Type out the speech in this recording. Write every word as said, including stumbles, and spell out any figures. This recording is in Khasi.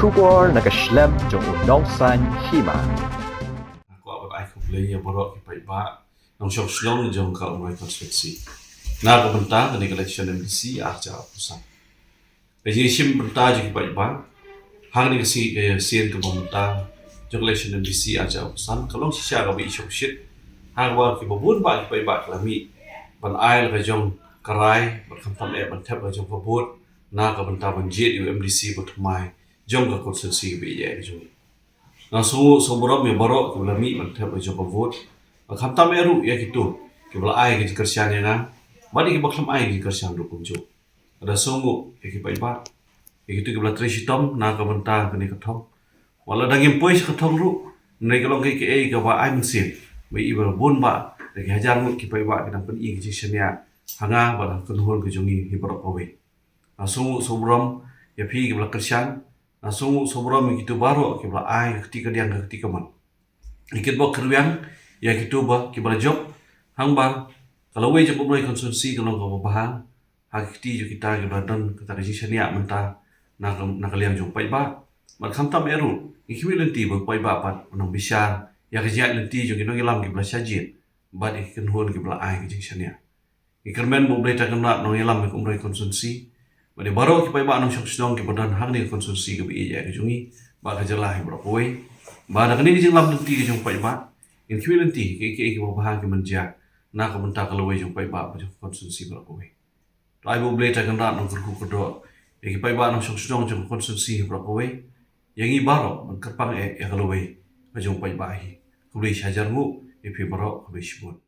Khubor na ka shlem jong u Nongsaiñ Hima. Nga kwah ban ai khublei ïa baroh ki paidbah nongshong shnong jong ka Umroi Constituency na ka bynta kane ka election M D C ar hajar arphew san. Ka jingïashim bynta jong ki paidbah ha kane ka sien, ka sien kaba mynta jong ka election M D C ar hajar arphew san ka long shisha kaba i shongshit ha kaba kiba bun bah ki paidbah ki la mih ban ai la ka jong ka rai bad khamtam eh ban thep la ka jong ka vote na ka bynta ban jied ïa u M D C ba thymmai jong ka constituency kaba ïeit ka jong ngi. Nga sngewnguh sngewburom ïa baroh kiba la mih ban thep la ka jong ka vote. Bad khamtam eh ruh ïa kito kiba la ai ka jingkyrshan ïa nga bad ïa kiba khlem ai ka jingkyrshan ruh kumjuh. Nga da sngewnguh ïa ki paidbah, ïa kito kiba la trei shitom na ka bynta kane ka thong. Wat la dang ngim poi sha ka thong ruh, hynrei ka long kaei kaei kaba ai mynsiem ba i ba bun bah da ki hajar ngut ki paidbah ki dang pyni ka jingshaniah ha nga bad ha ka kynhun ka jong ngi hi baroh kawei. Nga sngewnguh sngewburom ïa phi kiba la kyrshan. Nga sngewnguh sngewburom ïa kito baroh kiba la ai ka kti kadiang ka kti kamon. Ïa kit bok kyrwiang ïa kito ba kiba la jop, hangba ka lawei jong ka Umroi Constituency ka long kaba bha ha ka kti jong kita kiba la don kata ka jingshaniah mynta na ka, na ka liang jong paidbah. Bad khamtam eh ruh ngi khmih lynti ba paidbah pat ban nang bishar ïa ka jingïaid lynti jong ki nongïalam kiba la shah jied bad ïa ki kynhun kiba la ai ka jingshaniah. Ngi kyrmen ba U Blei Trai Kynrad un nongïalam ïa ka Umroi Constituency bad ïa baroh ki paidbah nongshong shnong kiba don ha kane ka constituency kaba ïeit ïa ka jong ngi bad ka jylla hi baroh kawei. Ba da kane ka jinglam lynti ka jong paidbah ngin khmih lynti kiei kiei kiba bha kiban jia na ka bynta ka lawei jong paidbah bad jong ka constituency baroh kawei. To ai ba U Blei Trai Kynrad un nongkyrkhu kyrdoh ïa ki paidbah nongshong shnong jong ka constituency hi baroh kawei, ïa ngi baroh ban kyrpang eh ïa ka lawei ka jong paidbah hi. Khublei shihajar nguh ïa phi baroh, khublei shibun.